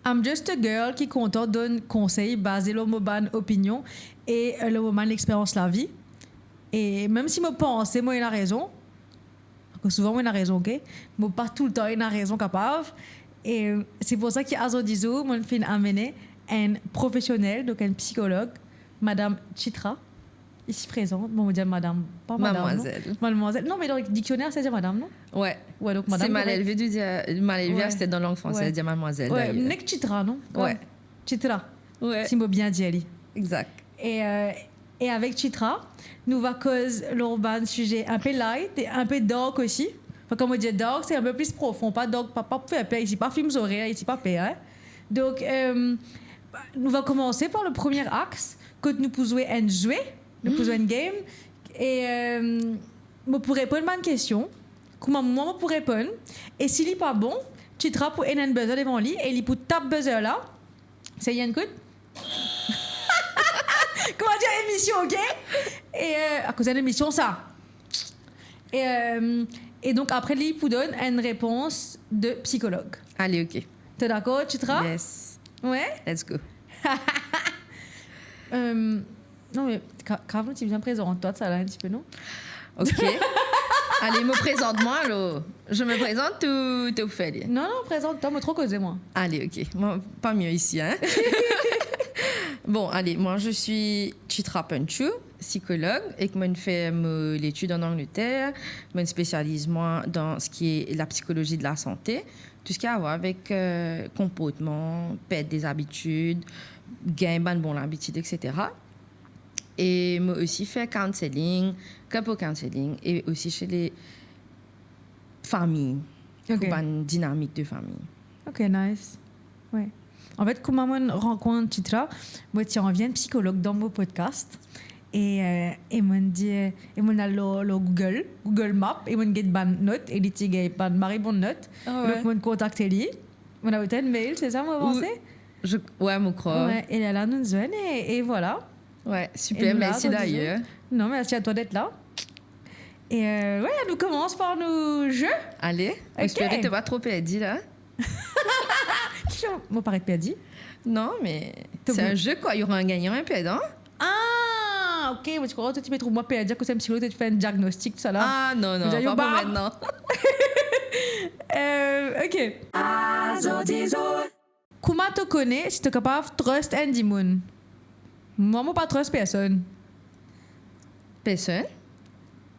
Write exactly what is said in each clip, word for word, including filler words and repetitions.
I'm just a girl ki kontan donn konsey baze lor mo bann opinion e, euh, lor mo bann lexperyans lavi. E mem si mo panse mo ena rezon, parski souvan mo ena rezon, ok? Mo pa toultan ena rezon kapav. E se pou sa ki azordi zour, mo finn amene enn profesionel, donk enn psikolog, Madam Chitra, isi prezan. Bon, mo dir madam, pa madam, non? Mademoiselle. Mademoiselle. Non, me dan diksioner, sa dir madam, non? Ouais. Ouais, donk madam, korek. C'est mal élevé de dire, mal élevé, ouais, aster dan lang franse, ouais, dir mademoiselle, ouais, d'ailleurs. Nek Chitra, non? Ouais. Chitra. Ouais. Si mo bien dir li. Exact. E, euh, e avek Chitra, nou va koz lor bann size inpe light e inpe dark osi. Anfin, kan mo dir dark, se inpe plis profon, pa dark, pa, pa fer per isi, pa fim zorer isi, pa per, hein. Donk, euh, nou va komanse par le premier axe, kot nou pou zwe enn zwe, nou pou zwe enn game, e, euh, mo pou reponn bann kestion, kouma mwa mo pou reponn, e si li pa bon, Chitra pou ena enn buzzer devan li, e li pou tap buzzer la, sey enn kout. Kouma dir, emisyon, ok? E, euh, akoz enn emisyon sa. E, euh, e donk apre li pou donn enn repons de psikolog. Ale, ok. To dakor, Chitra? Yes. Ouais? Let's go. Euh, non, me ka-, kapav nou ti bizin prezant twa, sa la, enn tipe, non? Ok. Ale, mo prezant mwa, alor. Je me présente ou to fer li? Non, non, prezant twa, mo tro koze, mwa. Ale, ok. Mwa, pa mie isi, hein? Bon, ale, moi, je suis Chitra Panchoo, psychologue, ek mo'nn fer mo letid an Angleter. Mo'nn spesializ mwa dan seki la psychologie de la santé, tout ce qui a à voir avec, euh, comportement, perte des habitudes, gagn bann bon labitid, et cetera. E mo osi fer counselling, couple counselling, e osi chez les familles, pour, ok, bann dinamik de fami. Ok, nice. Ouais. Anfet, kouma mo'nn rankont Chitra, mo ti anvi enn psikolog dan mo podcast. E, euh, e mo'nn dir, e mo'nn al lor, lor Google, Google Map, e mo'nn get bann not, e li ti gagn bann mari bon not. Ah ouais. Donk mo'nn kontakte li. Mo'nn avoy enn mail, se sa mo panse? Ou, je, ouais, mo krwar. Ouais, e lerla nou zwenn e, e vwala. Ouais, super, e nou la, mersi d'ailleurs. Non, mersi a twa d'être là. E, euh, ouais, nou koumans par nou ze. Ale, ok. Espere to pa tro perdi la. Ki fer mo paret perdi? Non, mais c'est un jeu, quoi. Il y aura un gagnant, un perdant. Ah, ok, mo ti krwar to ti pe trouv mwa perdi akoz enn psikolog, to ti fer enn diagnostik, tousala. Ah, non, non, pas pour maintenant. Euh, ok. Kouma to kone si to kapav trust enn dimoun? Mwa, mo pa trust personn. Personn?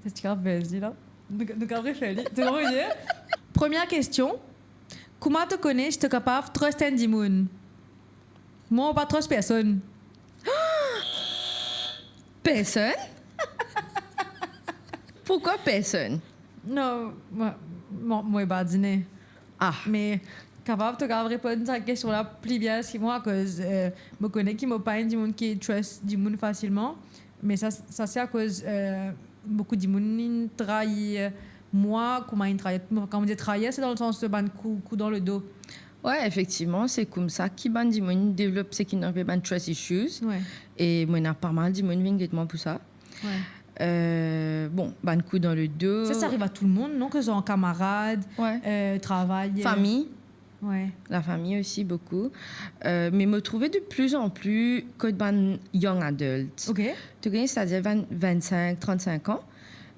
Sa ti kapav perdi la. Nou, nou kapav refer li. To konpran? Premie kestion, kouma to kone si to kapav trust enn dimoun? Mwa, mo pa trust personn. Personn? Pourquoi personne? Non, mwa, mwa, mo pa dine. Ah. Me kapav, to kapav reponn sa kestion la pli bien ki mwa, akoz, euh, mo kone ki mo pa enn dimoun ki trust dimoun fasilman. Me sa, sa se akoz, euh, boukou dimoun inn trair mwa, kouma inn trair, kan mo dir trair, se dan le sans bann kou, kou dan le do. Ouais, efektivman, se koumsa ki bann dimoun devlop seki nou apel bann trust issues. Ouais. E mo ena pa mal dimoun vinn get mwa pou sa. Ouais. Euh, bon, bann kou dan le do. Sa, sa ariv a tou le mond, non? Ke sa kamarad, ouais, euh, travay, euh, fami. Ouais. La famille aussi, beaucoup. Euh, me mo trouve de plus en plus kot bann young adults. Ok. To kone, c'est-à-dire vingt, vingt-cinq, trente-cinq ans.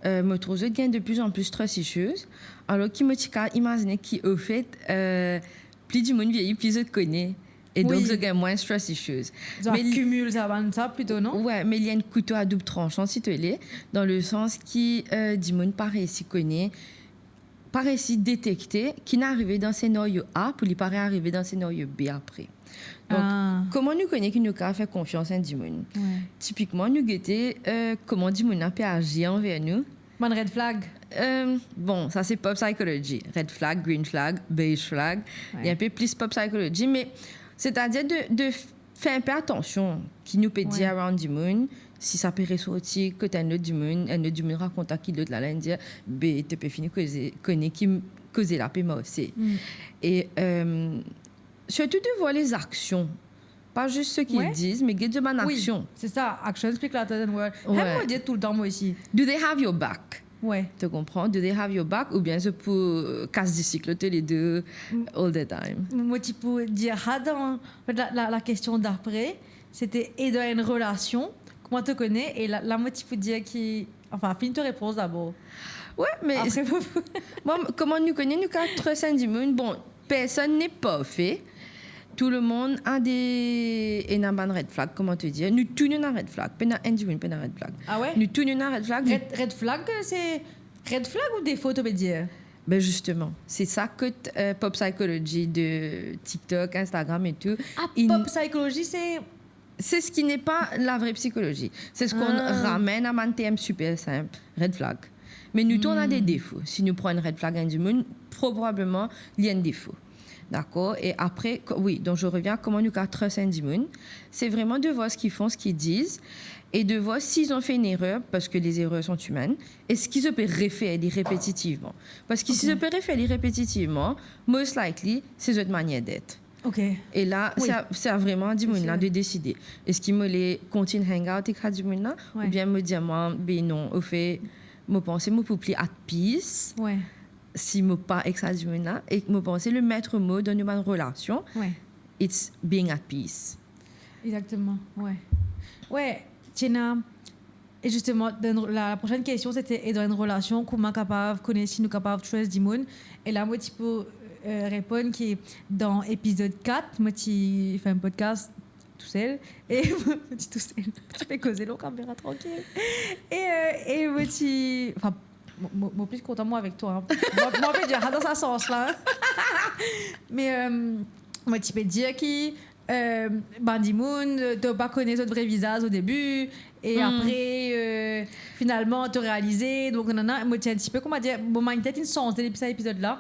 Euh, mo trouve zot gagn de plus en plus trust issues. Alor ki mo ti kav imazine ki, au fait, euh, pli dimoun vieyi, pli zot kone. E donk, oui, zot gagn mwins trust issues. Zot akimil sa, bann sa plito, non? Ouais, me li enn kouto a doub transan, si to le, dan le sans ki, euh, dimoun pa reysi kone, pa reysi detekte ki'nn arive dan senario A pou li pa rearive dan senario B apre. Donk, ah, kouma nou kone ki nou kav fer konfians enn dimoun? Ouais. Tipikman, nou gete, euh, kouma dimoun la pe azir anver nou. Bann red flag? Euh, bon, sa se pop psychology. Red flag, green flag, beige flag. Ouais. Li enpe plis pop psychology, me c'est-à-dire de, de f-, fer enpe atansion ki nou pe dir, ouais, around dimoun, si sa pe resorti kot enn lot dimoun, enn lot dimoun rakont a ki lot la, la inn dir, be, to pe fini koze, kone ki koze la pe marse. Mm. E, euh, surtout de voir les actions. Pas juste ce qu'ils disent, ouais, mais get zot bann aksion. Oui, c'est ça. Actions speak louder than words. Ouais. Hein, mo dir toultan, mwa osi. Do they have your back? Ouais. To konpran? Do they have your back oubien zot pou, euh, kas disik lor to ledo all the time? Mo ti pou dir sa dan, an fet, la, la, la kestion dapre, sete, e dan enn relasion, kouma to kone? E la, la mo ti pou dir ki, anfin, finn to repons dabor. Ouais, me apre, mo, kouma nou kone, nou kapav trust enn dimoun. Bon, personne n'est parfait. Tout le monde a des, ena bann red flag, kouma to dir. Nou tou nou ena red flag. Pena enn dimoun pena red flag. Ah ouais? Nou tou nou ena red flag. Red, red flag, se red flag ou defo, to pe dir? Ben justement, c'est ça que, euh, Pop Psychology de TikTok, Instagram et tout, ah, Pop Psychology, c'est c'est ce qui n'est pas la vraie psychologie. C'est ce qu'on ramène à bann term super sinp, red flag. Me nou tou, nou ena de defo. Si nou pran enn red flag enn dimoun, probableman, li enn defo. Dakor? E apre, ko-, oui, donc je reviens à comment nou kapav trust enn dimoun. C'est vraiment de voir ce qu'ils font, ce qu'ils disent, et de voir s'ils ont fait une erreur, parce que les erreurs sont humaines. Est-ce qu'ils peuvent refaire li répétitivement? Parce que si ils peuvent refaire li répétitivement, most likely, c'est zot manière d'être. Ok. E la, se a, se a vremem dimoun la de deside. Eski mo le kontign hang out ek sa dimoun la, oubien mo dir mwa, ben non, ofe, mo panse mo pou pli at peace si mo pa ek sa dimoun la, e mo panse le maître mot dan nou bann relasion, it's being at peace. Exactement, ouais. Ouais, Tina, e justement, dan la, la prochaine question, c'était, e dan enn relasion, kouma kapav kone si nou kapav trust dimoun? E la, mo ti pou, euh, reponn ki dan epizod kat, mo ti fer enn podcast tousel. E mo ti tousel. Ti pe koze lor kamera, trankil. E, euh, e mo ti, anfin, mo, mo, mo pli kontan mwa avek twa, hein. Mo, mo pe dir sa dan sa sans la, hein. Me, euh, mo ti pe dir ki, euh, bann dimoun, euh, to pa kone zot vre vizaz o debi, e apre, euh, finalman, to realize, donk, nana, mo ti enn tipe, kouma dir, mo mindset inn sanze depi sa epizod la,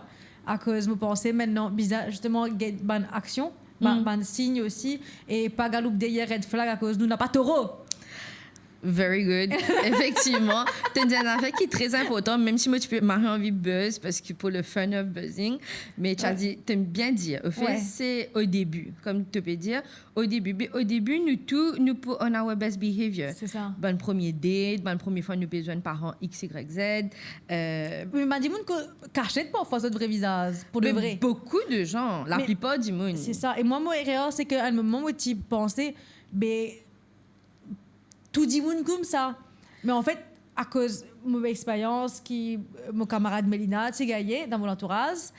akoz mo panse, mintnan, bizin zisteman get bann aksion, ba-, bann sign osi, e pa galoup deryer red flag, akoz nou napa toro. Very good. Efektivman, to dir enn zafer ki tre inportan, mem si mo ti pe, mo anvi buzz, parski pour le fun of buzzing, me to dir, to bien dir, ofe, se o debi, kom to pe dir, o debi, be o debi, nou tou, nou pou on our best behavior. Se sa. Bann premie date, bann premie fwa nou pe zwenn paran X, Y, Z, euh, me bann dimoun ki kasiet parfwa zot vre vizaz, pou de vre. Beaucoup de gens, laplipar dimoun. Se sa. E mwa, mo erer, se ke a enn moman, mo ti panse, be, tou dimoun koumsa. Me anfet, akoz mo experyans ki, euh, mo kamarad Melina ti gagne dan mo lantouraz,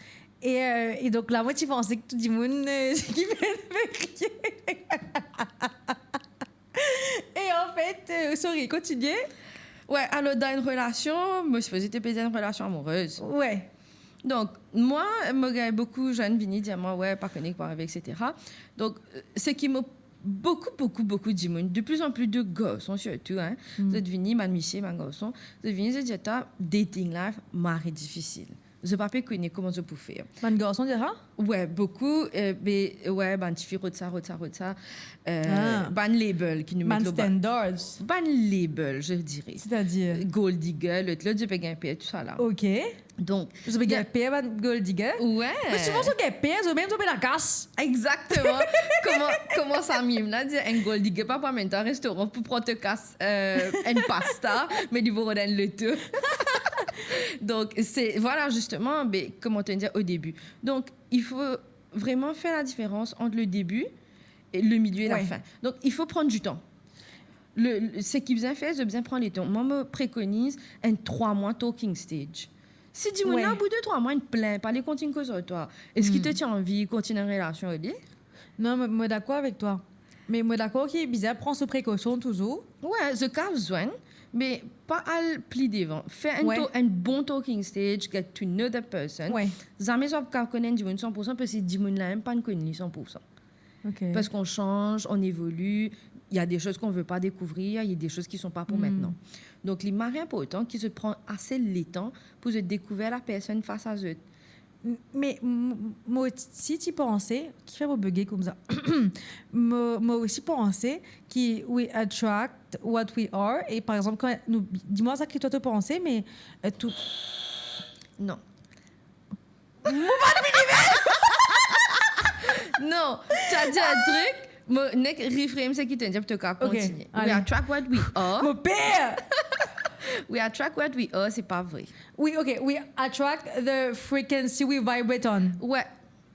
e, euh, e donk la, mo ti panse ki tou dimoun, euh, ki pe verifie. E anfet, euh, sorry, kontinie. Ouais, alor, dan enn relasion, mo sipoze to pe dir enn relasion amourez. Ouais. Donk, mwa, mo gagn boukou zenn vini dir mwa, "Ouais, pa kone ki pou arive, et cetera." Donk, euh, seki mo, boukou, boukou, boukou dimoun, de plus en plus de garson sirtou, hein, zot vini, bann misie, bann garson, zot vini, zot dir, "Twa, dating life, mari difisil." Zot pa pe kone kouma zot pou fer. Bann garson dir sa? Ouais, boukou, euh, be, ouais, bann tifi rod sa, rod sa, rod sa, euh, bann label ki nou met lor ba-, bann standards. Bann label, je dirais. C'est-à-dire? Gold digger, lot, lot, zot pe gagn per, tousala. Ok. Donk, zot pe gagn per bann gold digger? Ouais. Me souvan, zot gagn per, zot mem, zot pe lakas. Exactement. Kouma, kouma sa mim la dir, enn gold digger pa pou amenn twa restoran pou pran to kas, euh, enn pasta, me li pou rod enn loto. Donk, se, voilà, justement, be, kouma to dir o debi. Donk, il faut vraiment faire la différence entre le début et le milieu et la fin. Donk, il faut prendre du temps. Le, le, seki bizin fer, zot bizin pran letan. Mwa, mo prekoniz enn trwa mwa talking stage. Si dimoun la, obout de trwa mwa, inn plin, pa le kontign koz ar twa, eski to ti anvi kontign enn relasion ar li? Non, mo, mo dakor avek twa. Me mo dakor ki bizin pran so prekosion touzour. Ouais, zot kav zwenn, me pa al pli devan. Fer enn to-, enn bon talking stage, get to know the person. Ouais. Zame zot pa kav konn enn dimoun san pour san, parski dimoun la mem pa'nn konn li san pour san. Ok. Parce qu'on change, on évolue, il y a des choses qu'on veut pas découvrir, il y a des choses qui sont pas pour maintenant. Donc, li mari inportan ki zot pran ase letan pou zot dekouver lapersonn fas a zot. M-, me m-, mo osi ti panse, kifer mo bege koumsa? Mo, mo osi panse ki we attract what we are, e par exanp, kan nou, di mwa sa ki twa to panse, me, euh, tou- Non. Mo pa fini, me non, to dir enn trik, mo nek reframe seki to dir pou to kav kontinie. Ok, ale. We attract what we are. Mo per! We attract what we are, se pa vre. We, okay, we attract the frequency we vibrate on. Ouais,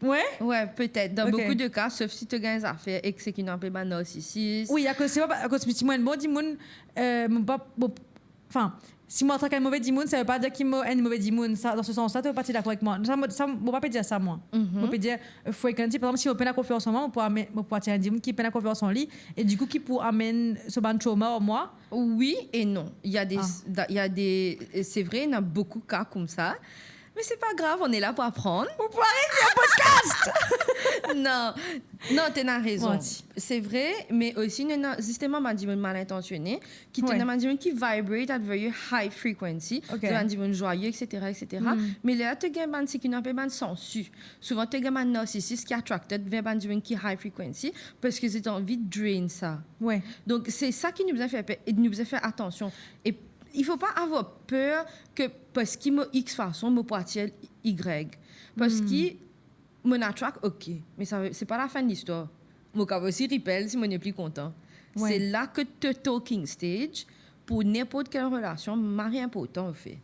Ouais? ouais, petet. Dan Ok. Boukou de ka, sof si to gagn zafer ek seki inn apel bann narsisis. Wi, akoz se pa, akoz si mo enn bon dimoun, euh, mo pa, mo, anfin, si mo atrak enn move dimoun, sa ve pa dir ki mo enn move dimoun. Sa, dan se sans la, to pa ti dakor avek mwa. Sa, mo, sa, mo pa pe dir sa, mwa. Mo pe dir, euh, frequency, par exanp, si mo pena konfians an mwa, mo pou ame-, mo pou atir enn dimoun ki pena konfians an li, e dikou ki pou amenn so bann trauma ar mwa. Oui et non. Il y a des, Ah. il y a des, c'est vrai, il y en a beaucoup de cas comme ça. Mais c'est pas grave, on est là pour apprendre. Ou pou aret le podcast! Non, non, t'as raison. Manti. C'est vrai, mais aussi, il y en a justement, bann dimoun mal intentionné, ki Ouais. te bann dimoun ki vibrate at very high frequency, Ok. bann dimoun joyeux, et cetera, et cetera. Mm. Mais là, tu gagnes bann seki inn apel bann sansu. Souvent, tu gagnes bann narsisis ki attracted vers bann dimoun ki high frequency, parce que ils ont envie de drain ça. Ouais. Donc, c'est ça qui nous a fait peur, et nous a fait attention. Et il faut pas avoir peur que parce qu'il m'a X façon, mo pou atir Y. Parce que mon attract, ok, mais ça, c'est pas la fin de l'histoire. Mo kav osi repel si mo nepli kontan. Ouais. C'est là que te talking stage, pour n'importe quelle relation, mari inportan, an fet.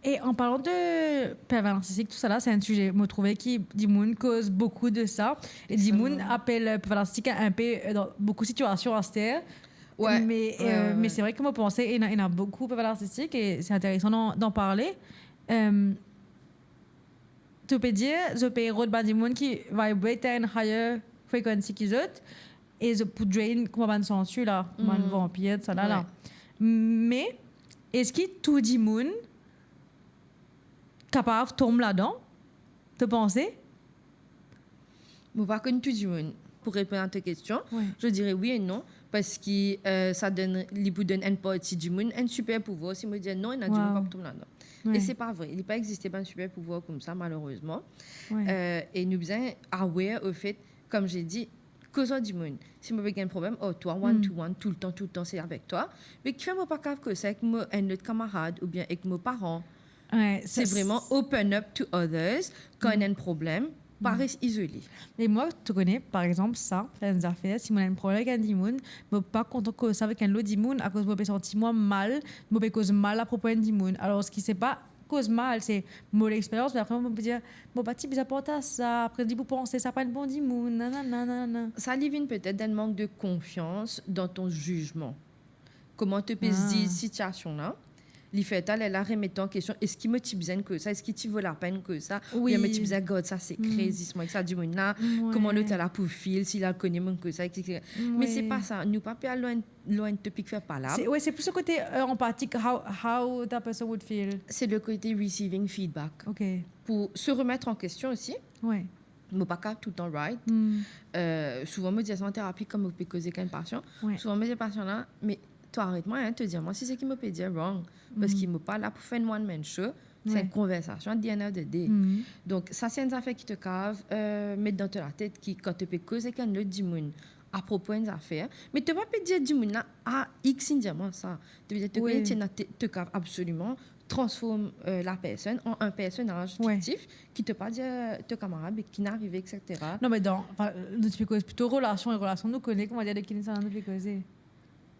E an parlan de pervers narcissique, tou sa la, se enn size, mo trouve ki dimoun koz boukou de sa. E dimoun Extrêmement. apel, euh, pervers narcissique inpe, euh, dan boukou sitiasion aster. Ouais, Me, ouais, euh, ouais, me ouais. Se vre ki mo panse, ena, ena boukou pervers narcissique e se interesan d'en, d'en parler. Euh, to pe dir, zot pe rod bann dimoun ki vibrate a enn higher frequency ki zot, e zot pou drain kouma bann sansu la, kouma bann Mm. vanpir, sa la, la. Ouais. Me, eski tou dimoun kapav tom ladan, to panse? Mo pa konn tou dimoun. Pour répondre à ta question, Ouais. je dirais oui et non, parce que, euh, ça donne, li pou donn enn parti dimoun enn super pouvoir. Si mo dir non, ena dimoun Wow. pa pou tom ladan. Ouais. E se pa vre. Li pa existe bann super pouvoir koumsa, malheureusement. Ouais. Euh, e nou bizin aware au fait, comme j'ai dit, koz ar dimoun. Si mo pe gagn problem, oh, toi, one Mm. to one, toultan, toultan, se avek twa. Me kifer mo pa kav koz sa ek mo, enn lot kamarad oubien ek mo paran? Ouais, C'est sa, vraiment open up to others kan ena enn problem, pa res izole. Me mwa, to kone, par exanp, sa, sa enn zafer, si mo ena enn problem avek enn dimoun, mo pa kontan koz sa avek enn lot dimoun, akoz mo pe santi mwa mal, mo pe koz mal apropo enn dimoun. Alor, ki se pa koz mal, se mo lexperyans, me apre mo pe dir, mo pa ti bizin partaz sa, apre li pou panse sa pa enn bon dimoun, nanana, nanana. Sa li vinn petet dan mank de konfians dan to zizman. Kouma to pe Ah. ziz sitiasion la, li fer twa lerla remet an kestion, eski mo ti bizin koz sa, eski ti vo lapenn koz sa, Oui. oubien mo ti bizin gard sa sekre, zis mwa ek sa dimoun la, Ouais. kouma lot la pou feel, si la kone mo koz sa, et cetera. Me se Ouais. pa sa, nou pa pe al lwin, lwin topik fer palab. Se, ouais, se plis so kote, euh, anpatik, how, how that person would feel. C'est le côté receiving feedback. Ok. Pour se remettre en question aussi, Ouais. mo pa kav toultan right. Hmm. Euh, souvan mo dir sa an terapi, kan mo pe koze ek enn pasian. Ouais. Souvan mo dir pasian la, me to aret mwa, hein, to dir mwa si seki mo pe dir wrong. Paski mo pa la pou fer enn one man show. Se Ouais. enn konversasion at the end of the day. Hmm. Donk sa se enn zafer ki to kav, euh, met dan to latet, ki kan to pe koz ek enn lot dimoun apropo enn zafer, me to pa pe dir dimoun la, ah, X inn dir mwa sa. To pe dir to Ouais. kone ti ena te-, to kav absoliman transform, euh, la personne en un personnage Ouais. fictif ki to pa dir to kamarad, me ki inn arive, et cetera. Non, me dan, anfin, nou ti pe koz plito relasion, e relasion nou kone, kouma dir, de ki nou sa nou pe koze.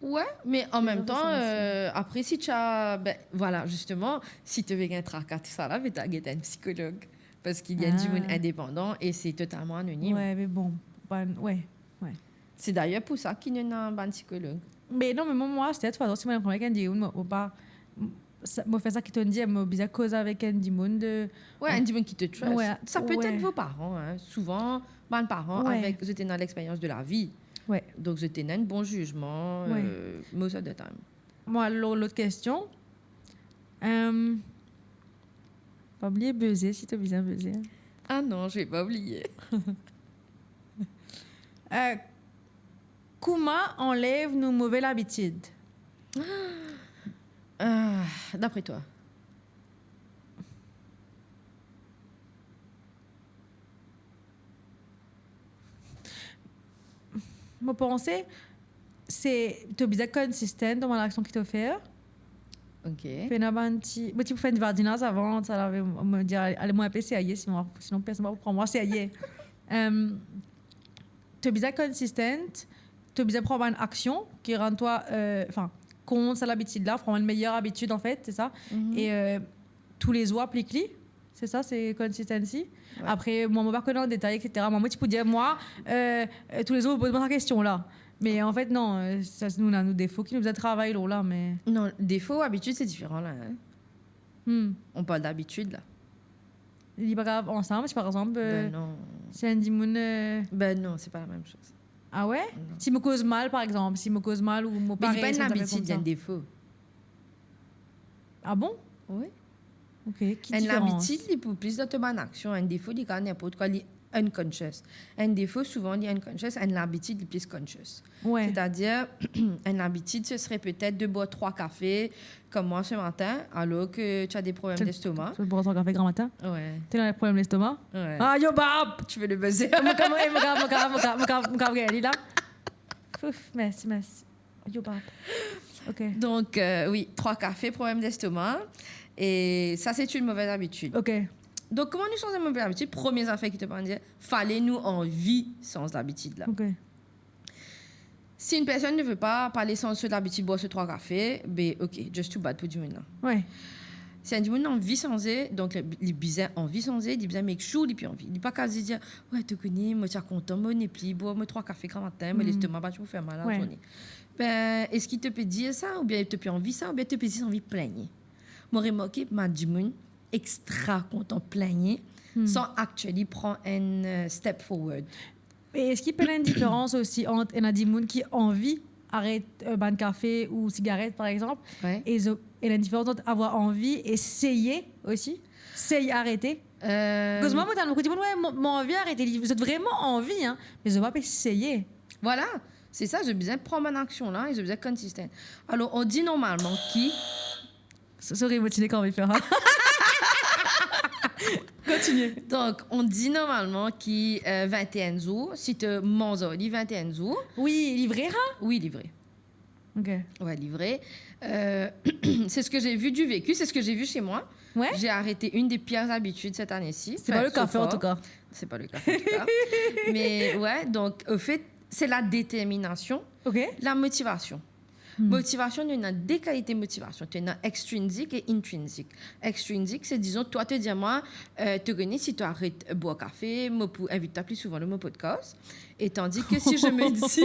Ouais, me an mem Lezot tan, osi. Euh, apre si ti a, ben, voilà, justement, si to pe gagn traka tou sa la, be to al get enn psikolog. Paski li enn Ah. dimoun indepandan e se totalman anonim. Ouais, me bon, bann, ouais, ouais. Se dayer pou sa ki nou ena bann psikolog. Me non, me mwa, mwa, se de tout fason, si mo enn problem avek enn dimoun, mo, mo pa, sa, mo fer sa ki to'nn dir, mo bizin koz avek enn dimoun de... Ouais, enn dimoun ki to trust. Ouais, Sa pe ouais. Être vos parents, hein. Souvan, bann paran, Ouais. avek, zot ena lexperyans de la vie. Ouais. Donk, zot ena enn bon zizman, Ouais. euh, most of the time. Mwa, lo-, lot kestion. Euh, pa bliye buzzer si to bizin buzzer. Ah non, je vais pas oublier. Euh, kouma anlev nou move labitid? Euh, d'après toi? Mo panse, se, to bizin consistent dan bann aksion ki to fer. Ok. Pena bann ti, mo ti pou fer enn badinaz avan, sa la, mo, mo dir, ale, ale, mo inpe serye, sinon, sinon personn pa pou pran mwa serye. Euh, to bizin consistent, to bizin pran bann aksion ki rann twa, euh, anfin, kont sa labitid la, pran enn meyer abitid, an fet, se sa. E, euh, toulezour aplik li, se sa, se consistency. Apre, mwa, mo pa kone an detay, et cetera. Mwa, mo ti pou dir, mwa, euh, euh, toulezour, mo poz mwa sa kestion la. Me an fet, non, euh, sa, se nou, nou ena nou defo ki nou bizin travay lor la, me... Non, defo, abitid, se diferan la, hein. Hmm. On parle d'habitude, la. Li pa grav ansam, si par exanp, euh, ben non, si enn dimoun, euh... Ben non, c'est pas la même chose. Ah ouais? Non. Si mo koz mal, par exanp, si mo koz mal ou mo pa... Me li pa enn labitid, li enn defo. Ah bon? Oui. Ok, ki diferans? Enn labitid, li pou plis dan to bann aksion. Enn defo, li kapav ninport kwa, li unconscious. Enn defo, souvan, li unconscious, enn labitid, li plis conscious. Ouais. C'est-à-dire, enn labitid, ce serait peut-être de boire trois cafés, comme moi ce matin, alors que tu as des problèmes d'estomac. Tu bois trois cafés grand matin? Ouais. T'as des problèmes d'estomac? Ouais. Ah, yo, bab! Tu veux le buzzer? Mo kav, mo kav, mo kav, mo kav, mo kav, mo kav, gagn li la. Ouf, merci, merci. Yo, bab. Ok. Donc, euh, oui, trois cafés, problème d'estomac. Et ça, c'est une mauvaise habitude. Ok. Donc, kouma nou sanz enn move abitid? Premie zafer ki to pe dir, fale nou anvi sanz labitid la. Ok. Si une personne ne veut pas parler sans se labitid boire se trwa kafe, be, ok, just too bad pou dimoun la. Ouais. Si enn dimoun anvi sanze, donk li, li bizin anvi sanze, li bizin make sure li pe anvi. Li pa kav zis dir, "Ouais, to kone, mo ti a kontan mo nepli boir mo trwa kafe gramatin, mo lestoma pa ti pou fer mal lazourne." Ben, eski to pe dir sa, oubien to pe anvi sa, oubien to pe zis anvi pligne? Mo remarke bann dimoun extra kontan pligne, san actually pran enn, euh, step forward. E eski pena enn diferans osi ant ena dimoun ki anvi aret, euh, bann kafe ou sigaret, par exanp, e zo-, ena enn diferans ant avoir anvi e seye osi? Seye arete? Euh, Koz mwa, mo tann boukou dimoun, "Ouais, mo, mo anvi arete." Li, zot vreman anvi, hein, me zot pa pe seye. Voilà, c'est ça, zot bizin pran bann aksion la, e zot bizin consistent. Alors, on dit normalement ki So-, sorry, mo ti ena anvi fer sa. Kontinie. Donk, on dit normalement ki, euh, vinteen zour, si to manz li vinteen zour. Oui, li vre sa? Oui, li vre. Ok. Ouais, li vre. Euh, c'est ce que j'ai vu du vécu, c'est ce que j'ai vu chez moi. Ouais. J'ai arrêté une des pires habitudes cette année-ci. C'est pas le café, en tout cas. C'est pas le café, en tout cas. Mais ouais, donc, au fait, c'est la détermination, la motivation. Motivation, nou ena de kalite motivation. To ena extrinsic e intrinsic. Extrinsic, se, dizon, twa to dir mwa, euh, to kone, si to aret bwar kafe, mo pou invit twa pli souvan dan mo podcast. E tandis que si je me dis,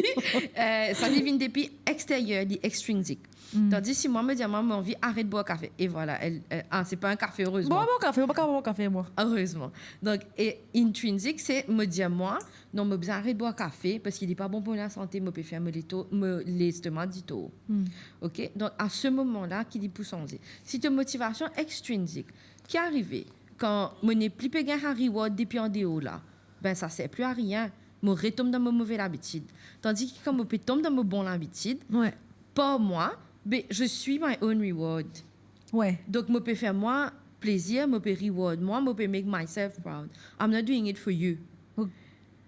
euh, sa li vinn depi exteryer, li extrinsic. Tandis si mwa mo dir mwa, mo anvi aret bwar kafe. E vwala, elle, elle, ah, c'est pas un café, heureusement. Bon, bon kafe, mo pa kav bwar kafe, mwa. Heureusement. Donk, e intrinsic, se mo dir mwa, non, mo bizin aret bwar kafe, parski li pa bon pou lasante, mo pe fer mo leto-, mo lestoma ditor. Ok? Donk, a se moman la ki li pou sanze. Si to motivation extrinsic, ki arive, kan mo nepli pe gagn sa reward depi andeor la, ben, sa serv pli a rien. Mo retonm dan mo move labitid. Tandis ki kan mo pe tonm dan mo bon labitid, par mwa, be, je suis my own reward. Ouais. Donk, mo pe fer mwa plezir, mo pe reward mwa, mo pe make myself proud. I'm not doing it for you. Ok.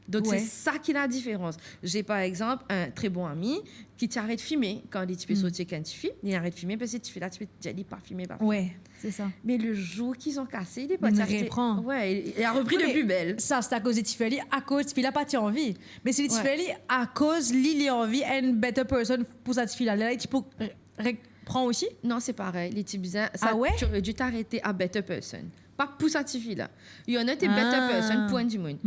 Donk, se sa ki la diferans. J'ai, par exemple, un très bon ami ki ti aret fime kan li ti pe sorti ek enn tifi. Li aret fime parski tifi la ti pe dir li pa fime, pa fime. Ouais, c'est ça. Mais le jour qu'ils ont cassé, il est parti acheter. Il reprend. Ouais, il, il a repris de plus belle. Sa, se akoz tifi la, akoz tifi la pa ti anvi. Me si tifi la, akoz li, li anvi enn better person pou sa tifi la, la, li ti pou re-, repran osi? Non, c'est pareil. Li ti bizin, ça, tu aurais dû t'arrêter à better person. Pa pou sa tifi la. You're not a better person pou enn dimoun.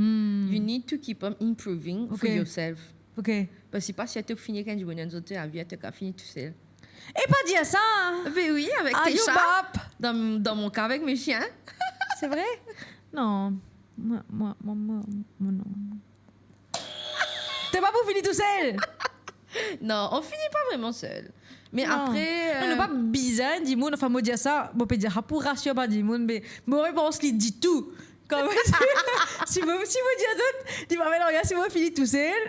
You need to keep on improving for yourself. Ok. Parski si pa si to fini ek enn dimoun, enn zot lavi, to kav fini tousel. E pa dir sa! Ben oui, avec tes chats. Dans, dans mon cas, avec mes chiens. C'est vrai? Non. Moi, moi, moi, moi, moi, non. To pa pou fini tousel! Non, on finit pas vraiment seul. Mais après, non, nou pa bizin dimoun, anfin, mo dir sa, mo pe dir sa pou rasir bann dimoun, me mo repans li ditou. Kan, si mo, si mo dir zot, li pa fer nanye, si mo fini tousel,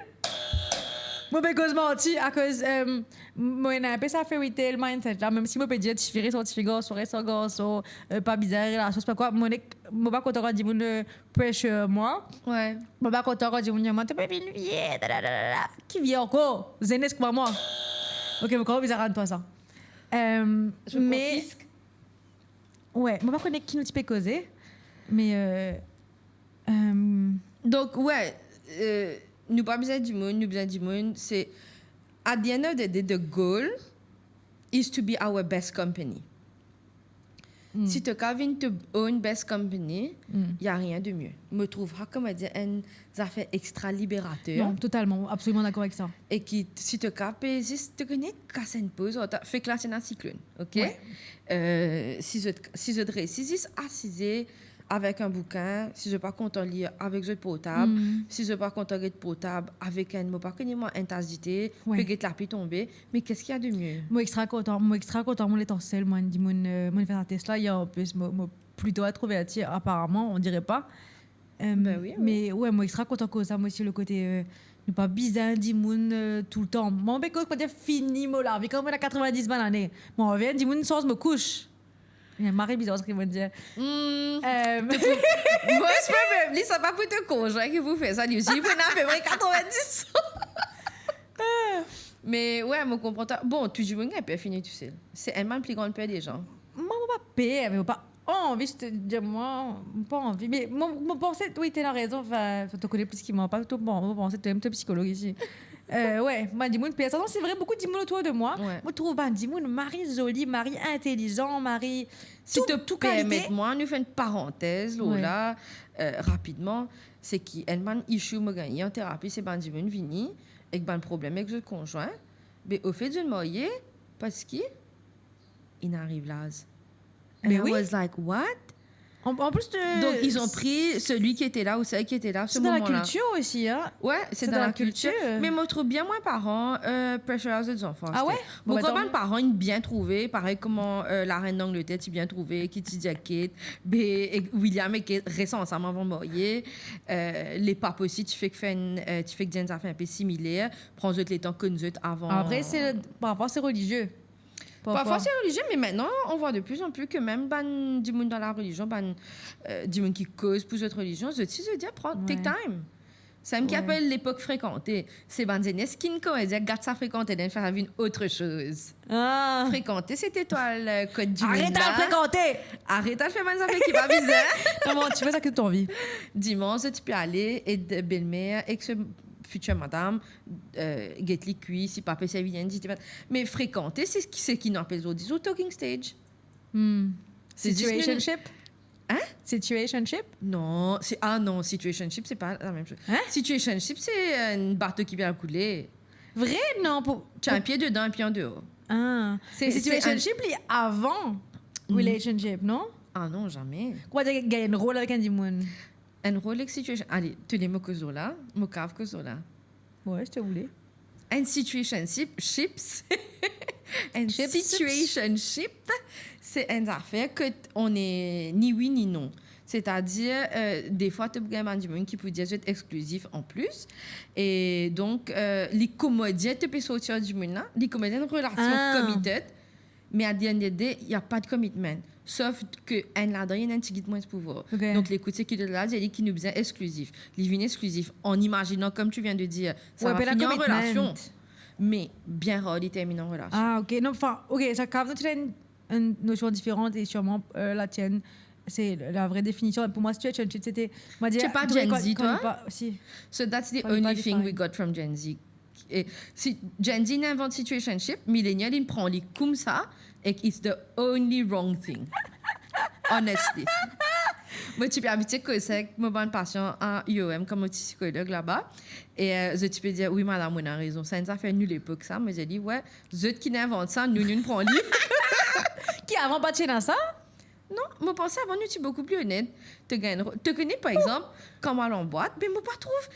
mo pe koz manti, akoz, euh, mo ena inpe sa fairy tale mindset la, mem si mo pe dir tifi res ar tifi, garson res ar garson, euh, pa bizin relasion, se pa kwa, mo nek-, mo pa kontan kan dimoun, euh, pressure mwa. Ouais. Mo pa kontan kan dimoun dir mwa, "To pe vinn vie, da, da, da, da, da." Ki vie ankor? Zenes kouma mwa. Ok, mo koz bizin rann twa sa. Euh, me, ouais, mo pa kone ki nou ti pe koze, me, euh, euh, donk, ouais, euh, nou pa bizin dimoun, nou bizin dimoun, se, at the end of the day, the goal, is to be our best company. Si to kav vinn to own best company, y a rien de mieux. Mo trouv sa, kouma dir, enn zafer extra liberater. Non, totalman, absoliman dakor avek sa. E ki, si to kav pe zis, to kone, kas enn poz, ta, fek la ti ena siklonn, ok? Wi. Euh, si zot, si zot resi zis asize avek enn boukin, si zot pa kontan lir avek zot portab, si zot pa kontan get portab avek enn, mo pa kone mwa, enn tas dite, pe get lapli tonbe, mais qu'est-ce qu'il y a de mieux? Mo extra kontan, mo extra kontan, mo letan sel, mo dimoun, euh, mo fer sa tes la, e anplis, mo, mo plito introverti, aparaman, on dirait pas. Euh, ben oui, oui. Me wi, mo extra kontan koz sa, mo osi, le kote, euh, nou pa bizin dimoun, euh, toultan. Mo pe koz, kouma dir, fini mo lavi, kan mo ena katrevin-dis bann lane. Mo revinn, dimoun sanz mo kous. Li mari bizar, sa ki mo dir. Hmm. Euh, most probably, sa pa pou to konzwin ki pou fer sa, li osi, li pou ena apepre katrevin-dis an. Me wi, mo konpran twa. Bon, tou dimoun gagn per fini tousel. Se enn bann pli gran per de zan. Mwa, mo pa per, me mo pa anvi, je te dir, mwa, mo pa anvi. Me mo, mo panse, wi, to ena rezon, anfin, to kone plis ki mwa, pa to, bon, mo panse to, to psikolog isi. Euh, wi, bann dimoun per sa. Non, c'est vrai, beaucoup de dimoun autour de moi. Wi. Mo trouv bann dimoun mari zoli, mari intelizan, mari tou, tou kalite. Si to permet mwa, nou fer enn parantez, lor la, euh, rapidman, se ki enn bann issue mo gagne an terapi, se bann dimoun vini ek bann problem ek zot konzwin, be ofet zot marye, parski inn ariv laz. And I was like, what? En, en plus de... Donc, ils ont pris celui qui était là ou celle qui était là à ce moment-là. C'est dans la culture aussi, hein. Ouais, c'est dans la culture. Mais mo trouv bien, mwa, paran, euh, pressurize zot zanfan. Ah ouais? Bon, ben, tant mieux. Mo krwar bann paran inn bien trouve, parey kouma, euh, larenn Langleter ti bien trouve, ki ti dir Kate, be, e William e Kate res ansam avan marye, euh, lepap osi ti fek fer enn, euh, ti fek dir enn zafer inpe similer, pran zot letan konn zot avan. Apre, se, parfwa, se relizie. Parfwa. Parfwa, se relizie, me mintnan, on vwa de pli an pli ke mem bann dimoun dan larelizion, bann, euh, dimoun ki koz pou zot relizion, zot si zot dir, pran, take time. Sa mem ki apel lepok frekante. Se bann zenes ki inn koz, dir, gat sa frekante, then fer sa vinn otre soz. Ah. Frekante, se tetwal, euh, kot dimoun la. Aret al frekante! Aret al fer bann zafer ki pa bizin. Non, mo, ti fer sa ki to anvi. Dimans, zot ti pe ale, ed belmer ek so fitir madam, euh, get li kwi, si pa pe servi enn dite. Me frekante, se ki, se ki nou apel zordi zour talking stage. Hmm. Se zis nou... Situationship? Hein? Situationship? Non, se, ah non, situationship, se pa lamem soz. Hein? Situationship, se enn bato ki pe al koule. Vre? Non, pou... Ti enn pie dedan, enn pie andeor. Ah. Se, se situationship, li avan relationship, non? Ah non, zame. Kouma dir, gagn enn rol avek enn dimoun? Enn rol ek situation. Ale, to le mo koz lor la, mo kav koz lor la. Ouais, si to voule. Enn situationship, chips. Enn situationship, se enn zafer ke on est ni wi ni non. Setadir, euh, defwa to pou gagn bann dimoun ki pou dir zot exklizif an plis. E donk, euh, li kouma dir to pe sorti ar dimoun la, li kouma dir enn relasion committed. Me at the end of the day, y a pas de commitment. Sof ke enn ladan, ena enn tigit mwins pouvwar. Ok. Donk, lekout seki lot la dir, li ki nou bizin exklizif. Li vinn exklizif an imazinan, comme tu viens de dire, sa va fini an relasion. Ouais, pe ena commitment. Me bien rar li terminn an relasion. Ah, ok. Non, anfin, ok, sa kav, nou ti ena enn, enn nosion diferan e sirman, euh, la tienne, c'est la vraie définition. Pour moi, situationship, c'était, on va dire, c'est pas Gen Z, toi? Si. So that's the only thing we got from Gen Z. E si Gen Z inn invant situationship, millennial inn pran li koumsa, ek it's the only wrong thing. Honestly. Mo ti pe abitie koz sa ek mo bann pasian a U O M, kan mo ti sikolog laba. E, euh, zot ti pe dir, "Wi, madam, ou ena rezon. Sa enn zafer nou lepok sa." Mo dir li, "Wi, zot ki inn invant sa, nou, nou pran li." Ki avan pa ti ena sa? Non, mo panse avan nou ti boukou pli onet. To gagn, to kone, par exanp, kan mo al an bwat, be mo pa trouv,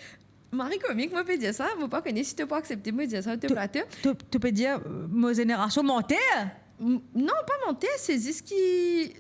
mari komik, mo pe dir sa, mo pa kone si to pou aksepte mo dir sa lor to plato. To, to, to pe dir, euh, mo zenerasion manter? M-, non, pa manter, se zis ki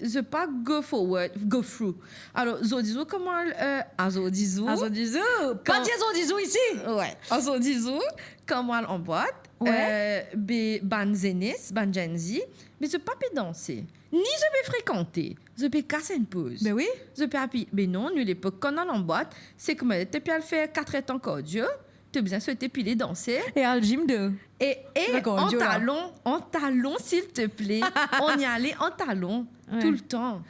zot pa go forward, go through. Alor, zordi zour, kan mo al, euh, azordi zour. Azordi zour. Pa dir zordi zour isi. Ouais, azordi zour, kan mo al an bwat, ouais, euh, be, bann zenes, bann Gen Z, be zot pa pe danse. Ni zot pe frekante, zot pe kas enn poz. Be wi. Zot pe apiye. Be non, nou lepok, kan nou al an bwat, se kouma to pe al fer katretan kardio, to bizin sot pile, danse. E al gym de. E, e an talon, an talon, s'il te plaît. On y allait en talon, ouais, toultan.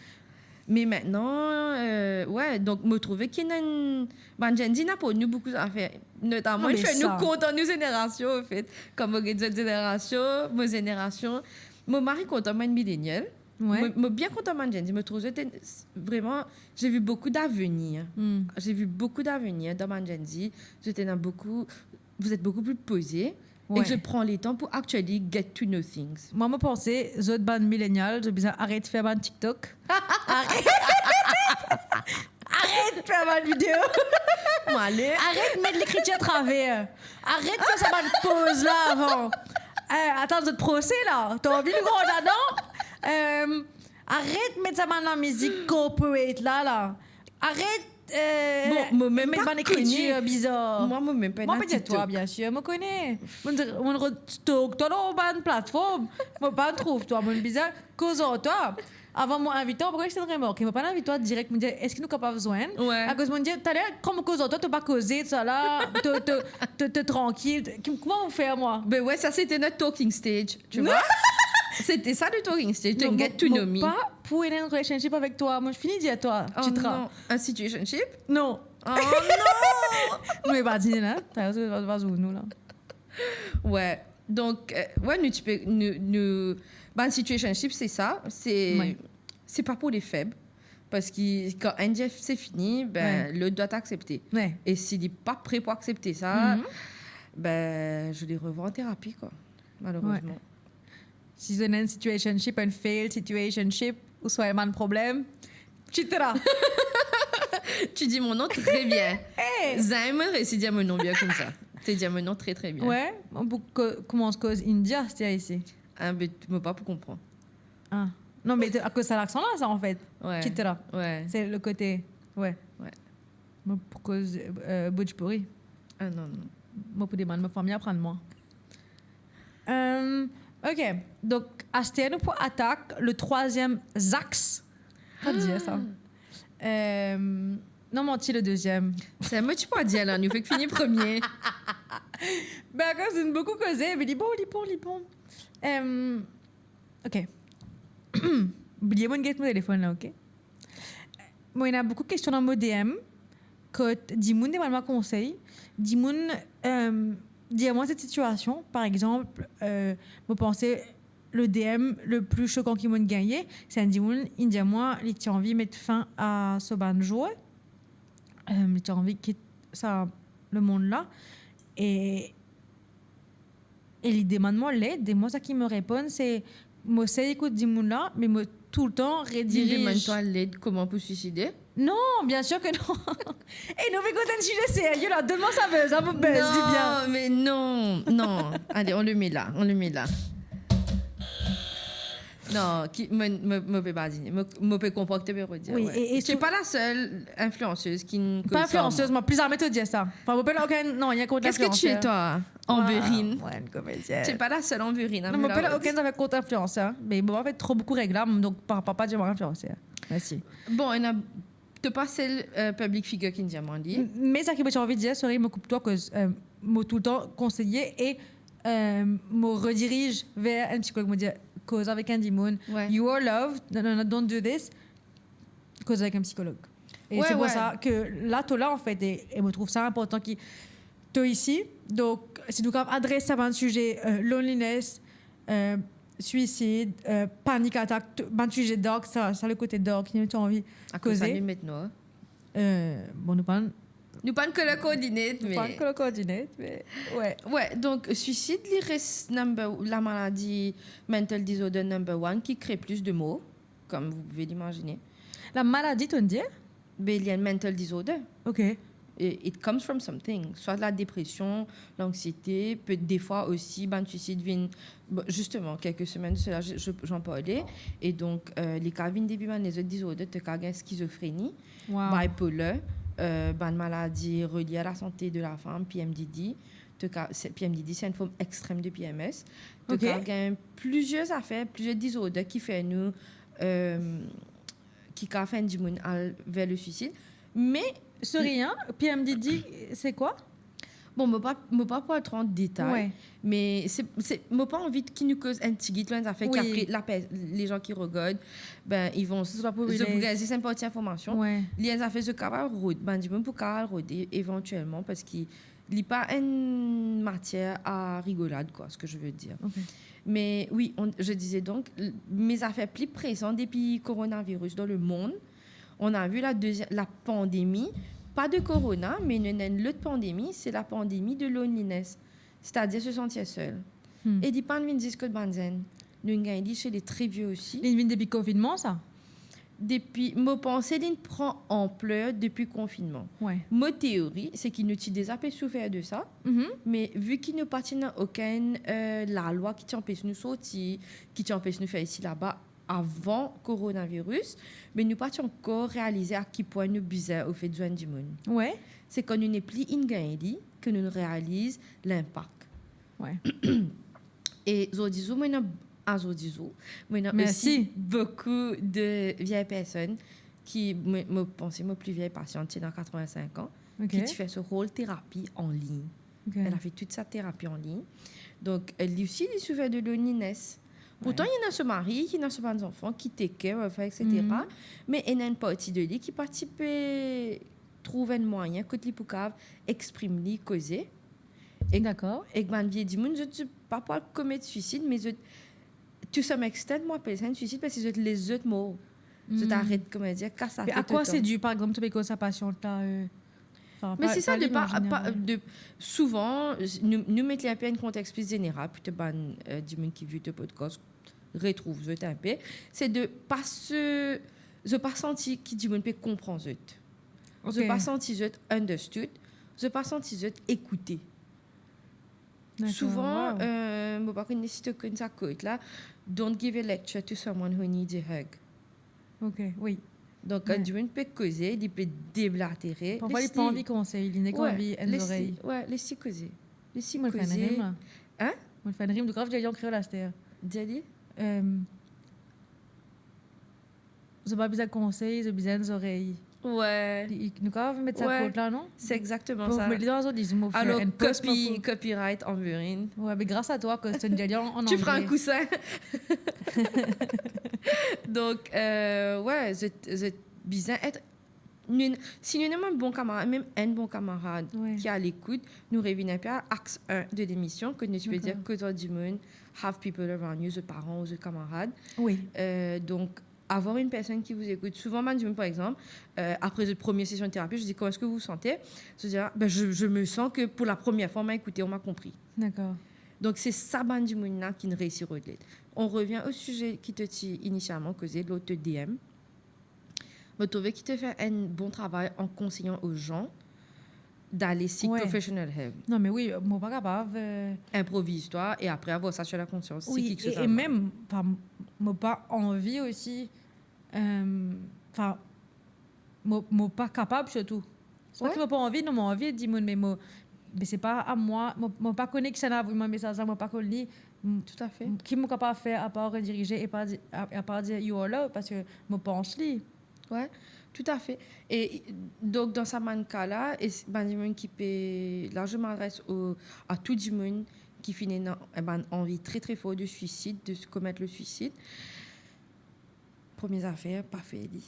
Me mintnan, euh, ouais, donk mo trouve ki ena enn, bann Gen Z inn aport nou boukou zafer. Notaman, nou kontan nou zenerasion, anfet. Kan mo get zot zenerasion, mo zenerasion, Mo mari kontan bann millennial. Ouais. Mo, mo bien kontan bann Gen Z. Mo trouv zot ena, vraiment, j'ai vu beaucoup d'avenir. Hmm. J'ai vu beaucoup d'avenir dans bann Gen Z. Zot ena beaucoup, vous êtes beaucoup plus posés. Ouais. Et que je prends le temps pour actually get to know things. Mwa, mo panse, zot bann millennial, zot bizin aret fer bann TikTok. Aret, aret fer bann video. Mo ale. Aret met lekritir atraver. Aret fer sa bann poz la avan. Eh, atann, zot prose la. To anvi nou gran ladan? Eh, aret met sa bann lamizik corporate la, la. Aret, eh, bon, mo mem met pa bann lekritir bizar. Mwa, mo mem pa ena TikTok. Mo pa dir twa, bien sir, mo kone. Mo, mo rod twa lor bann platform. Mo pa trouv twa, mo bizin koz ar twa. Avan mo invit twa, mo pa konn si to remarke, mo pa invit twa direk, mo dir, eski nou kapav zwenn? Ouais. Akoz mo dir, taler, kan mo koz ar twa, to pa koze, tousala, to, to, to, to trankil, to, ki, kouma mo fer, mwa? Ben ouais, ça c'était notre talking stage, tu vois. C'était ça le talking stage, to get to know me. Non, mo pa pou ena enn relationship avek twa, mo fini dir twa, oh, Chitra. Non, un situationship? Non. Oh non! Nou ena pa dine la, ta, ta, ta, ta, nou la. Ouais. Donk, euh, ouais, nou ti pe, nou, nou, bann situationship, c'est ça, c'est, ouais, c'est pas pour les faibles. Parski kan enn dir se fini, ben, ouais, lot dwa aksepte. Ouais. E si li pa pre pou aksepte sa, mhm, ben, je les revois en thérapie, quoi, malheureusement. Ouais. Si zot ena enn situationship, enn failed situationship, ouswa enn bann problem, et cetera. Tu dis mon nom très bien. Hey! Zame resi dir mo nom bien koumsa. To dir mo nom très, très bien. Ouais, bon, pou ko-, koumans koz India, se isi. Ah, be, mo pa pou konpran. Ah. Non, me to, akoz sa laksan la, sa, an fet. Ouais. Et cetera. Ouais. Se le kote, ouais. Ouais. Mo pou koz, euh, bhojpuri. Ah non, non. Mo pou demann mo fami aprann mwa. Euh, ok. Donk, aster nou pou atak le troisième axe. Pa dir sa. Euh, non, manti, le deuxième. Se mo ti pou dir la, nou fek fini premie. Ben, akoz nou boukou koze, me li bon, li bon, li bon. Euh, ok. Bliye mo get mo telefonn la, ok? Mo ena boukou kestion dan mo D M, kot dimoun demann mwa konsey, dimoun, euh, dir mwa set sitiasion, par exanp, euh, mo panse le D M le pli sokan ki mo'nn gagne, se enn dimoun, inn dir mwa li ti anvi met fin a so bann zour, euh, li ti anvi kit sa lemond la, e e li demann mwa led, e mwa, sa ki mo reponn, se, mo sey ekout dimoun la, me mo toultan rediriz. Li demann twa led kouma pou suiside? Non, bien sûr que non. E nou pe kot enn size serye la, donn mwa sa buzz la, mo buzz li bien. Non, mais non, non. Allez, on le met là, on le met là. Non, ki, mo, mo, mo pe badine. Mo, mo pe konpran ki to pe dir, oui, ouais. Et, et tu es pas la seule influenceuse qui n-, pas influenceuse, mwa, pli zame to dir sa. Enfin, mo pena okenn, non, rien contre l'influenceur. Qu'est-ce que tu es, toi, Amberine? Mwa, mwa enn komedienn. Tu es pas la seule Amberine, hein, non, mo pena okenn zafer kont influenceur, hein. Me mo pa fer tro boukou reklam, donk pa, pa, pa dir mwa influenceur. Mersi. Bon, ena, to pa sel, euh, public figure ki dir mwa li. M-, me sa ki mo ti anvi dir, sorry, mo koup twa, koz, euh, mo toultan konseye e, euh, mo rediriz ver enn psikolog, mo dir, koz avek enn dimoun. Ouais. You are loved. No, no, no, don't do this. Koz avek enn psikolog. E, ouais, se pou sa ke la, to la, an fet, e, e mo trouv sa inportan ki to isi. Donk, si nou kapav adres sa bann size, euh, loneliness, euh, suisid, euh, panic attack, to-, bann size dark, sa, sa le kote dark, ki nou ti anvi koze. Akoz sa nou met nwar? Euh, bon, nou pa, nou pa color coordinate, nou pa color coordinate, me, ouais. Ouais, donk, suisid, li res number, lamaladi, mental disorder number one, ki kre plis de mor, comme vous pouvez l'imaginer. Lamaladi, to'nn dir? Be, li enn mental disorder. Ok. E, it comes from something. Swa ladepresion, lanxiete, pe-, defwa osi, bann suisid vinn, bon, justement, quelques semaines de cela, je, je, j'en parlais. E donk, euh, li kav vinn depi bann lezot disorder, to kav gagn skizofreni, wow, bipolar, euh, bann maladi relie à la santé de la femme, P M D D. To kav, se, P M D D, c'est une forme extrême de P M S. Ok. To kav gagn plizier zafer, plizier disorder ki fer nou, euh, ki kav fer enn dimoun al ver le suisid. Me, sorry, hein, P M D D, c'est quoi? Bon, mo pa, mo pa pou al tro an detay, ouais, me se, se, mo pa anvi ki nou koz enn tigit lor enn zafer ki, oui, apre, la pe-, les gens qui regardent, ben, ils vont, c'est pas pour relate, zot pou gagn zis enn parti informasion. Ouais. Li enn zafer zot kapav rod, bann dimoun pou kapav rode evantielman, parski Li pa enn matier a rigolad, quoi, ce que je veux dire. Ok. Mais oui, on- je disais donc, l- mes affaires plus pressantes depuis coronavirus dans le monde, on a vu la deuxième, la pandémie, pas de corona, mais une, une autre pandémie, c'est la pandémie de loneliness, c'est-à-dire se sentir seul. Hmm. E li pa vinn zis kot bann zenn. Nou gagn li chez les très vieux aussi. Li vinn depi konfinnman, sa? Depi, mo panse li pran anpler depi konfinnman. Ouais. Mo teori, se ki nou ti deza pe soufer de sa, Mhm. me vi ki nou pa ti ena okenn euh, lalwa ki ti anpes nou sorti, ki ti anpes nou fer isi laba avan coronavirus, me nou pa ti ankor realize a ki pwin nou bizin ofet zwenn dimoun. Ouais. Se kan nou nepli inn gagn li ke nou realiz linpak. Ouais. E zordi zour, mo ena, a zordi zour, mo ena Merci. osi boukou de viey personn ki, mo, mo panse mo pli viey pasiant ti ena quatre-vingt-cinq ans, Ok. ki ti fer so whole terapi an lign. Ok. Elle a fait toute sa thérapie en ligne. Donc, euh, li osi, li soufer de loneliness. Pourtant, Ouais. li ena so mari, li ena so bann zanfan ki take care of her, et cetera. Mhm. Me ena enn parti de li ki pa ti pe trouv enn mwayin kot li pou kav exprim li, koze. Dakor. Ek bann vie dimoun, zot, zot pa pou al komet swisid, me zot, to some extent, mo apel sa enn swisid, parski zot les zot mor. Zot Hmm. aret, kouma dir, kas latet Mais à quoi otan. C'est dû, par exemple, tu peux sa patiente-là euh, enfin, Mais pas- c'est ça, pas de lui, mais en pas, pas- général. De, souvent, nous, nous mettons un peu un contexte plus général, pour te ban, euh, dimoun ki vinn to podcast, retrouve zot un peu. C'est de pas se, zot pa santi ki dimoun pe konpran zot. Zot Ok. pa santi zot understood. Zot pa santi zot ekoute. D'accord, Souvent, wow. euh, mo pa kone si to konn sa quote la, "Don't give a lecture to someone who needs a hug." Ok, oui. Donc, Ouais. kan dimoun pe koze, li pe deblatere. Parfois, il Les pas envie de conseil, il n'est Ouais, qu'envie une les oreille. Ouais, les koze. Les Moi, je fais une koze. rime, là. Hein? Moi, je fais une rime, du coup, je dis en créole, là, c'était. Dali? Euh, Zot pa bizin konsey, zot bizin zorey. Ouais. Li, li, nou kapav met sa Ouais. kot la, non? C'est exactement Pou ça. met li dan zot, li, mo fer Alors, enn post, copy, mo pou- copyright Anverin. Ouais, mais grâce à toi, Coston Djalian, en Tu feras un anglais. Coussin. Donc, euh, ouais, zot, zot bizin et, nou, si nou ena enn bon kamarad, mem enn bon kamarad Ouais. ki a lekout, nou revinn enn pe a axe un de l'émission, kot nou ti pe dir D'accord. kot zot dimoun, have people around you, zot paran ou zot kamarad. Oui. Euh, donc, avoir une personne qui vous écoute. Souvent, bann dimoun, par exemple, euh, après la première session de thérapie, je dis, "Comment est-ce que vous vous sentez?" Zot dir, "Ah, ben, je, je me sens que pour la première fois, on m'a écouté, on m'a compris." D'accord. Donc, c'est sa bann dimoun la ki réussi rodlet. On revient au sujet ki to ti initialement koze, lot D M. Mo trouve ki to fer enn bon travay en conseillant aux gens d'aller seek Ouais. professional help. Non, mais oui, mo pa kapav. Euh, Improvise-toi et après avoir ça sur la conscience. oui, C'est qui que et, ça et va. Même, enfin, mo pa anvi aussi. euh, Enfin, mo, mo pa kapav surtout. C'est pas Ouais. Que mo pa anvi, non, mo anvi dimoun, mais mo, mais c'est pas à moi. Mo, mo pa kone kisannla avoy mwa mesaz la, mo pa konn li. M- Tout à fait. Ki mo kapav fer apar redirize e pa di, a, apar dir "You are love", parski mo pans li. Ouais, tout à fait. Et donc, dans sa bann ka la, e s-, bann dimoun ki pe, là, je m'adresse au, à tout dimoun ki finn ena enn bann anvi très, très fort de suicide, de se commettre le suicide. Première affaire, pa fer li.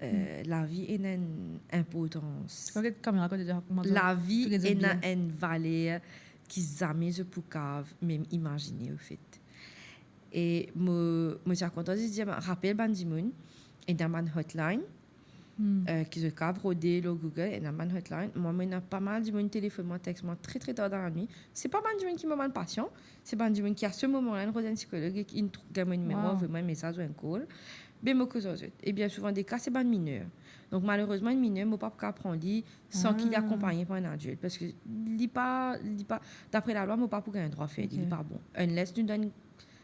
Euh, Lavi ena enn inportans. Kan get kamera kot de Lavi Tout est ena bien. Enn valer ki zame zot pou kav mem imazine, anfet. E mo, mo ti a kontan zis dir, rapel bann dimoun, ena bann hotline, Hmm. euh, ki zot kav rode lor Google, ena bann hotline. Mwa, mo ena pa mal dimoun telefonn mwa, text mwa très, très tard dans la nuit. Se pa bann dimoun ki mo bann pasian, se bann dimoun ki, a se moman la, inn rod enn sikolog e ki inn trou-, gagn mo nimero, Wow. avoy mwa enn mesaz ou enn call. Be mo koz ar zot. E bien souvan de ka, se bann miner. Donk, malerezman, enn miner, mo pa pou kav pran li san ki li Ah. akonpagne par enn adilt. Parski li pa, li pa, dapre lalwa, mo pa pou gagn drwa fer li, Ok. li pa bon. Unless nou dan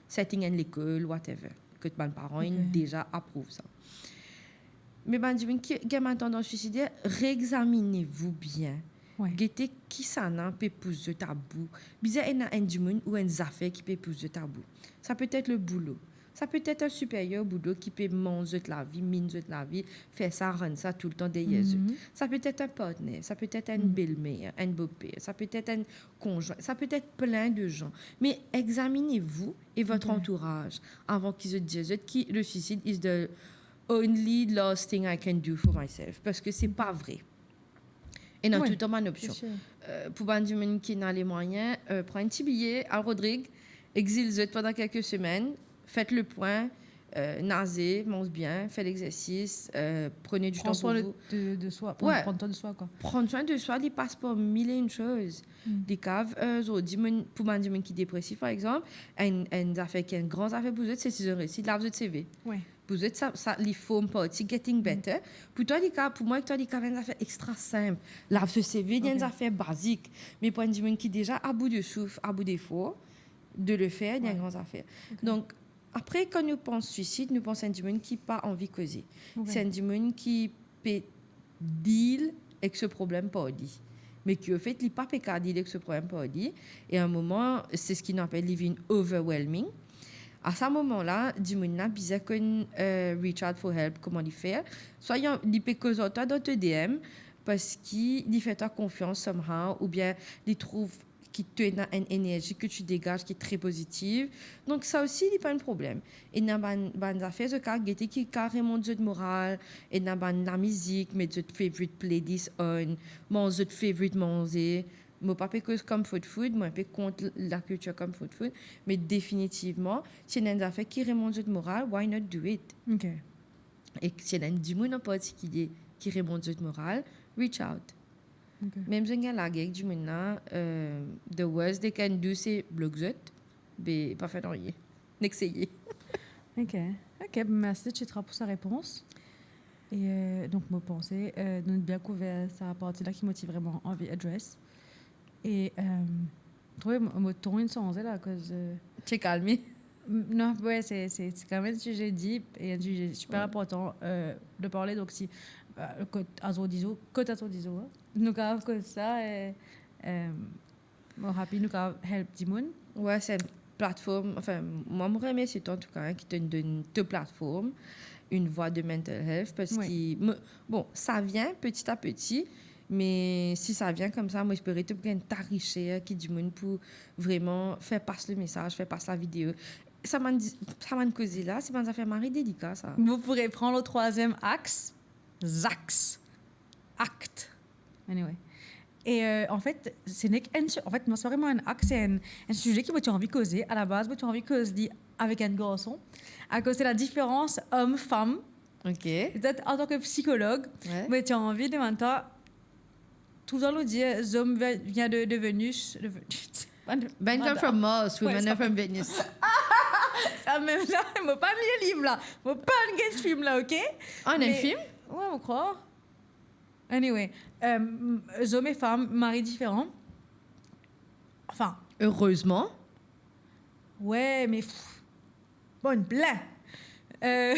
setting enn lekol, whatever, kot bann paran inn Ok. deza aprouv sa. Me bann dimoun ki gagn bann tandans swiside, reexaminez-vous bien. Ouais. Gete kisannla pe pous zot abou. Bizin ena enn dimoun ou enn zafer ki pe pous zot abou. Ça peut être le boulot. Ça peut être un supérieur au boulot ki pe manz zot lavi, minn zot lavi, fer sa, rann sa toultan deryer zot. Mhm. Ça peut être un partenaire, ça peut être un Mhm. belle-mère, un beau-père, ça peut être un conjoint, ça peut être plein de gens. Mais examinez-vous et votre Ok. Entourage avant ki zot dir zot ki le suicide is the only last thing I can do for myself. Parski se pa vre. Ena toultan bann opsion. Euh, pou bann dimoun ki ena lemwayin, euh, pran enn ti biye, al Rodrig, exil zot pandan kelke semenn, faites le point, euh, naze, manz bien, fer lexersis, euh, prenez du temps pour vous. Prendre soin de, de soi. Ouais. Prendre soin de soi, quoi. Prendre soin de soi, li pas par mil et une choses. Li kav, euh, zordi, pou bann dimoun ki depresif, par exanp, enn, enn zafer ki enn gran zafer pou zot, se si zot resi lav zot seve. Pou zot, sa, sa, li form parti getting better. Pou twa, li kav, pou mwa, ek twa, li kav enn zafer extra sinp. Lav so seve, li enn zafer bazik. Me pou enn dimoun ki deza about de souf, about d'efor, de le fer, li enn gran zafer. Donk, apre, kan nou pans swisid, nou pans enn dimoun ki pa anvi koze. Se enn dimoun ki pe deal ek so problem par li. Me ki, anfet, li pa pe kav deal ek so problem par li. E a enn moman, se seki nou apel, li vinn overwhelming. A sa moman la, dimoun la bizin konn, euh, reach out for help, kouma li fer. Swa li, li pe koz ar twa dan to D M, parski li fer twa konfians somehow, oubien li trouv ki to ena enn enerzi ke to degaz ki tre pozitiv. Donk sa osi, li pa enn problem. Ena bann, bann zafer zot kav gete ki kav remont zot moral, ena bann lamizik, met zot favorite playlist on, manz zot favorite manze. Mo pa pe koz comfort food, mo inpe kont lakiltir comfort food, me definitivman, si ena enn zafer ki remont zot moral, why not do it? Ok. E si ena enn dimoun an partikilie ki remont zot moral, reach out. Ok. Mem zot gagn lager ek dimoun la, euh, the worst they can do, se blok zot, be pa fer nanye. Nek seye. Ok. Ok, mersi Chitra pou sa repons. E, euh, donk, mo panse, euh, nou bien kouver sa parti la ki mo ti vreman anvi address. E, euh, trouve mo, mo ton inn sanze la, akoz, euh, ti kalme. M-, non, ouais, se, se, se kanmem enn size deep e enn size siper inportan, euh, de parle. Donk si, euh, kot azordi zour, kot azordi zour, hein, nou kav koz sa, e, euh, mo happy nou kav help dimoun. Ouais, se enn platform, anfin, mwa, mo remersie twa, antouka, hein, ki to donn to platform, une voix de mental health, parski mo, bon, sa vien petit à petit, me si sa vien koumsa, mo espere to pou gagn ta riser ki dimoun pou vreman fer pas le mesaz, fer pas lavideo. Sa bann di-, sa bann koze la, se bann zafer mari delika, sa. Vous pourrez prendre le troisième axe, axe, acte. Anyway. E, euh, anfet, se nek enn si-, anfet, non, se pa vreman enn axe, se enn, enn size ki mo ti anvi koze. A la baz, mo ti anvi koz li avek enn garson. Akoz se la diferans om-fam. Ok. Petet antan ki psikolog, mo ti anvi demann twa, toultan nou dir, zom ve-, vien de, de Venus, de Ve-, pa de, Ben come from Mars, women are from Venus. Sa mem la, mo pa lir liv la, mo pa gagn fim la, ok? Ena enn fim? Ouais, mo krwar. Anyway, euh, zom e fam, mari diferan. Anfin. Erezman. Ouais, me, pff, bon, plin. Euh,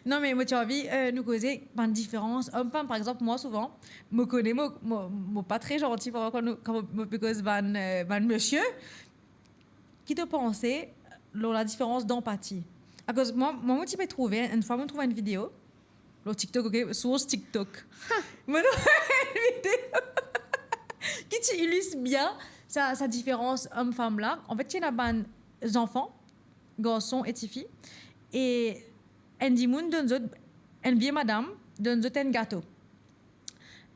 non, me mo ti anvi, euh, nou koze bann diferans om-fam. Par exanp, mwa, souvan, mo kone mo, mo, mo pa tre zanti, parfwa, kan nou, kan mo, mo pe koz bann, euh, bann misie, ki to panse lor la diferans danpati? Akoz mwa, mwa, mo ti pe trouve, enn fwa, mo trouv enn video lor TikTok, ok? Source TikTok. Mo trouv enn video ki ti ilist bien sa, sa diferans om-fam la. Anfet, ti ena bann zanfan, garson e tifi, e enn dimoun donn zot, enn vie madam donn zot enn gato.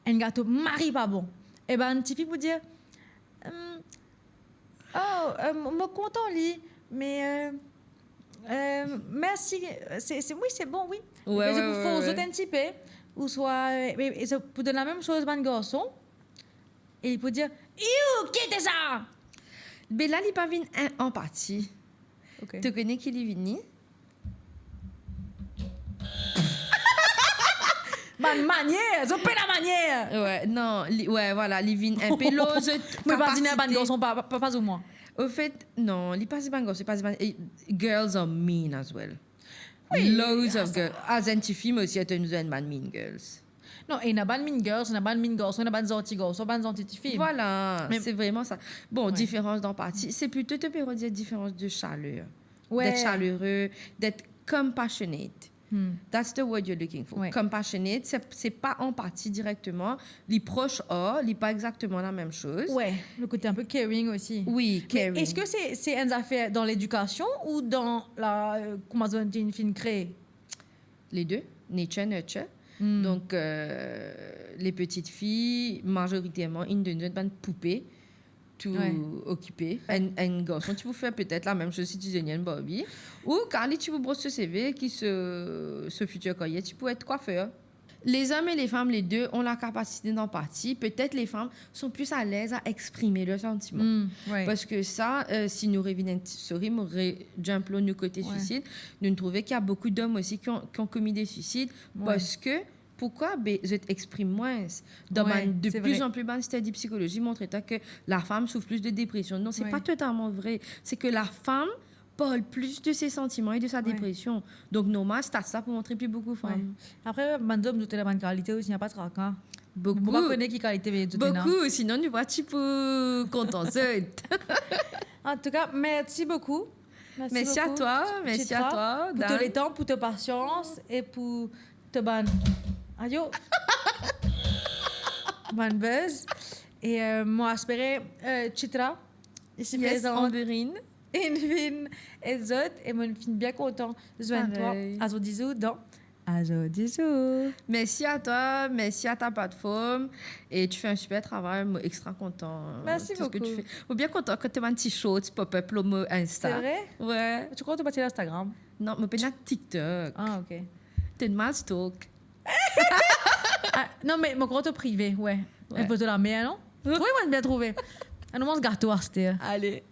Enn gato mari pa bon. E bann tifi pou dir, "Hmm, oh, euh, mo kontan li, me, euh, euh, mersi, se, se, wi, se bon, wi." Ouais, ouais, ouais, ouais. Pou fors zot enn tipe, ouswa, e, e, e, pou donn lamem soz bann garson, e li pou dir, "Iu, ki ete sa?" Be la, li pa vinn en, anpati. Ok. To kone ki li vini? Bann manier, zot pena manier. Ouais, non, li, ouais, voilà, li vinn enpe lor zot kapasite. Mo pa dir bann garson pa, pa, pa, pa zot mwa. Anfet, non, li pa dir bann garson, li pa dir bann, eh, girls are mean as well. Wi, loads of girls. As enn tifi, mo osi, to ena bann mean girls. Non, ena bann mean girls, ena bann mean garson, ena bann zanti garson, bann zanti tifi. Voilà, se vreman sa. Bon, diferans danpati, se plito, to pe dir, diferans de chaleur. Ouais. D'être chaleureux, d'être compassionate. Hmm. That's the word you're looking for. Ouais. Compassionate, se, se pa anpati direkteman, li pros, or, li pa exakteman lamem soz. Ouais, le kote enpe caring osi. Wi, caring. Me eski se, se enn zafer dan ledikasion ou dan la, euh, kouma zot inn finn kree? Les deux, nature, nurture. Donk, euh, les petites filles, majoriterman, inn donn zot bann poupe tou okipe. Enn, enn garson ti pou fer petet lamem soz si ti donn enn Barbie. Ou kan li ti pou bros so seve, ki so, so fitir karyer ti pou et kwafer. Les hommes et les femmes, les deux ont la capacité d'empathie. Peut-être les femmes sont plus à l'aise à exprimer leurs sentiments. Parce que ça, euh, si nou revinn, sorry, mo re-, jump lo nou kote suisid, nou trouve qu'il y a beaucoup d'hommes aussi qui ont, qui ont commis des suicides parce que, pourquoi, ben, zot exprim mwins. Dan bann, de plus en plus bann stadi psikolozi montre twa ke la femme souffre plus de dépression. Non, c'est pas totalement vrai. C'est que la femme parle plus de ses sentiments et de sa dépression. Donk normal, stat sa pou montre pli boukou fam. Apre, bann zom, zot ena bann kalite osi, napa traka. Boukou. Mo pa kone ki kalite, me zot ena. Boukou, sinon nou pa ti pou kontan zot. En tout cas, merci beaucoup. Merci à toi, merci à toi, Dan, pour ton temps, pour ta patience et pour ta bann, ayo, bann buzz. E, euh, mo espere, euh, Chitra, isi prezan, Amberine, inn vinn ed zot, e mo finn bien kontan zwenn twa azordi zour dan Azordi zour. Merci à toi, merci à ta plateforme, et tu fais un super travail, mo extra kontan. Merci beaucoup. Mo bien kontan kan to bann ti shorts pop up lo mo Insta. C'est vrai ? Ouais. Tu crois que tu partages Instagram ? Non, mo pena TikTok. Ah, ok. To mal stalk. Ah, non, me mo krwar to prive, ouais. Ouais. Enn foto lamer, non ? Oui, mo bien trouve. Ah non, mo gato aster. Allez.